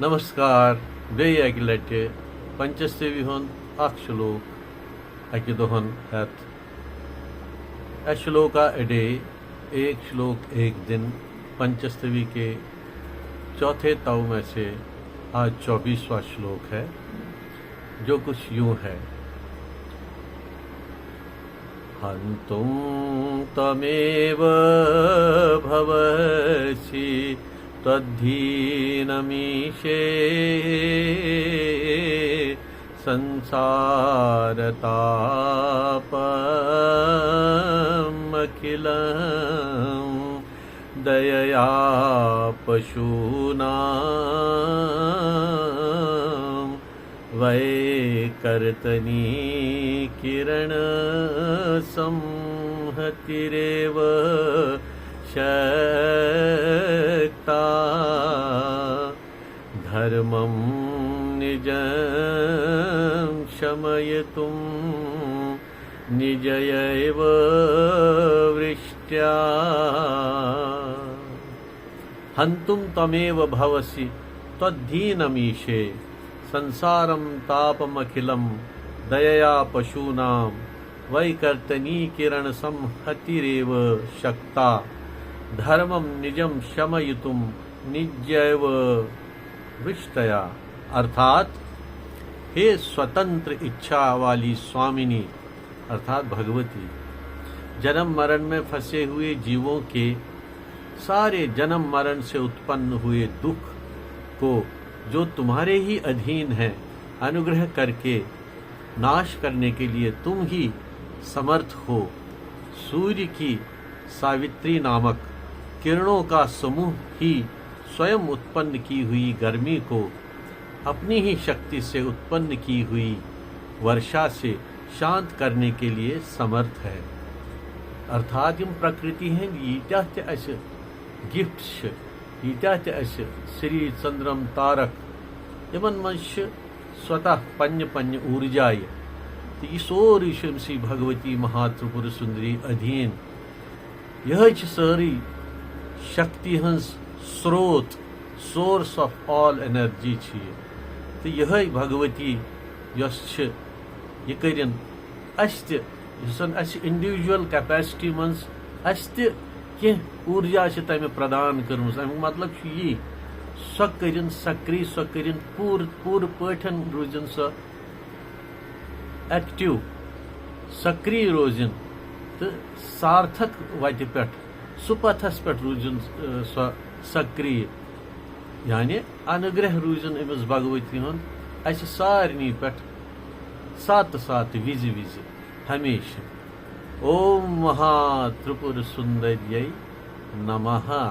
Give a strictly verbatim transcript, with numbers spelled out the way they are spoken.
नमस्कार, بیٚیہِ اَکہِ لَٹہِ پنچستوی ہُنٛد اکھ شلوک اَکہِ دۄہَن ہٮ۪تھ۔ A shloka a day, एक श्लोक एक दिन, पंचस्तवी के चौथे तव में से आज चौबीसवाँ श्लोक है, जो कुछ यूं है। हन्तुं त्वमेव भवसि त्वद्धीनमीशे संसारतापमखिलं दयया पशूनां वैकर्तनीकिरणसंहतिरेव शक्ता धर्मं निजं शमयितुं निजयैव वृष्ट्या। हन्तुं त्वमेव भवसि त्वद्धीनमीशे संसारं तापमखिलं दयया पशूनां वैकर्तनीकिरणसंहतिरेव शक्ता धर्मं निजं शमयितुं निज्यैव वृष्टया। अर्थात, हे स्वतंत्र इच्छा वाली स्वामिनी, अर्थात भगवती, जन्म मरण में फंसे हुए जीवों के सारे जन्म मरण से उत्पन्न हुए दुख को, जो तुम्हारे ही अधीन है, अनुग्रह करके नाश करने के लिए तुम ही समर्थ हो। सूर्य की सावित्री नामक किरणों का समूह ही स्वयं उत्पन्न की हुई गर्मी को अपनी ही शक्ति से उत्पन्न की हुई वर्षा से शांत करने के लिए समर्थ है। अर्थात یِم प्रकृति ہٕنٛدۍ ییٖتیٛاہ تہِ اَسہِ گفٹس چھِ، ییٖتیٛاہ تہِ اَسہِ سری چندرم تارک، یِمن منٛز چھِ سوتہ پننہِ پننہِ اوٗرجایہِ، تہٕ یہِ سورُے چھُ أمسٕے بھگوتی مہا ترٛپُر سُندری ادھیٖن۔ یِہوٚے چھِ سٲرٕے شکتی ہٕنٛز سروت، source of all energy چھِ یہِ۔ تہٕ یِہوٚے بھگوتی یۄس چھِ، یہِ کٔرِن اَسہِ تہِ، یُس زَن اَسہِ individual capacity منٛز اَسہِ تہِ کینٛہہ اوٗرجا چھِ تَمہِ پردان کٔرمٕژ۔ اَمیُک مطلب چھُ یی، سۄ کٔرِن سکری، سۄ کٔرِن پوٗرٕ، پوٗرٕ پٲٹھۍ روٗزِن سۄ ایکٹیو، سکری روزِن تہٕ سارتھک وتہِ پٮ۪ٹھ، سُپتھس پٮ۪ٹھ روٗزِن، ٲ، سۄ سکری۔ یعنی انوگرہ روٗزِن أمِس بھگوتی ہُنٛد اَسہِ سارنٕے پٮ۪ٹھ ساتہٕ ساتہٕ، وِزِ وِزِ، ہمیشہٕ۔ اوم مہا ترٛپُر سُندریے نمہ۔